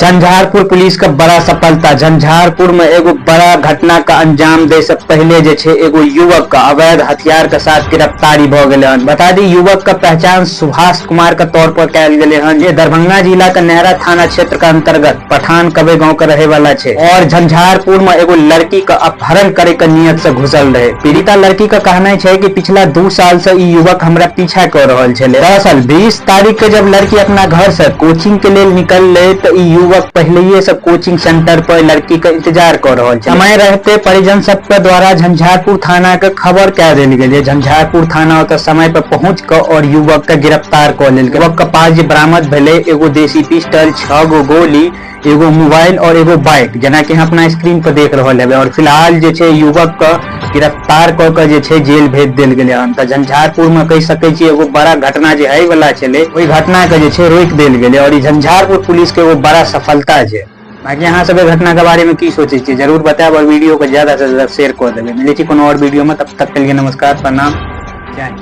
Jhanjharpur police के बड़ा सफलता। झंझारपुर में एगो बड़ा घटना का अंजाम दे से पहले जे छै एगो युवक का अवैध हथियार के साथ गिरफ्तारी भ गेलै हन। बता दी, युवक का पहचान सुभाष कुमार के तौर पर कैल गेलै हन, जे दरभंगा जिला के नेहरा थाना क्षेत्र के अंतर्गत पठान कबे गांव के रहे वाला छै और झंझारपुर में एगो लड़की के अपहरण करे के नियत से घुसल रहे। पीड़िता लड़की के कहना छै कि पिछला 2 साल से ई युवक हमरा पीछा कर रहल छलै। दरअसल 20 तारीख के जब लड़की अपना घर से कोचिंग के लेल निकलले तो ई युवक पहले से कोचिंग सेंटर पर लड़की के इंतजार कर रहल छलै। समय रहते परिजन सब के द्वारा झंझारपुर थाना के खबर कह देल गेलै। झंझारपुर थाना ओतऽ समय पर पहुंच के और युवक के गिरफ्तार कऽ लेल गेल। युवक के पास जे बरामद भेलै एगो देसी पिस्टल, 6 गो गोली, एगो मोबाइल और एगो बाइक, जेना कि अहाँ अपना स्क्रीन पर देख रहल हेबै। और फिलहाल जे छै युवक के गिरफ्तार कऽ के जे छै जेल भेज देल गेलै हन। तऽ झंझारपुर में कहि सकै छी एगो बड़ा घटना जे हइ वाला छलै, ओहि घटना के जे छै रोकि देल गेलै और ई झंझारपुर पुलिस के एगो बड़ा सफलता छै। बाकी अहाँ सब घटना के बारे में की सोचै छियै, जरूर बतायब और वीडियो के ज्यादा से ज्यादा शेयर कऽ देबै। मिलै छी कोनो और वीडियो में, तब तक के लिए नमस्कार, प्रणाम, जय हिंद।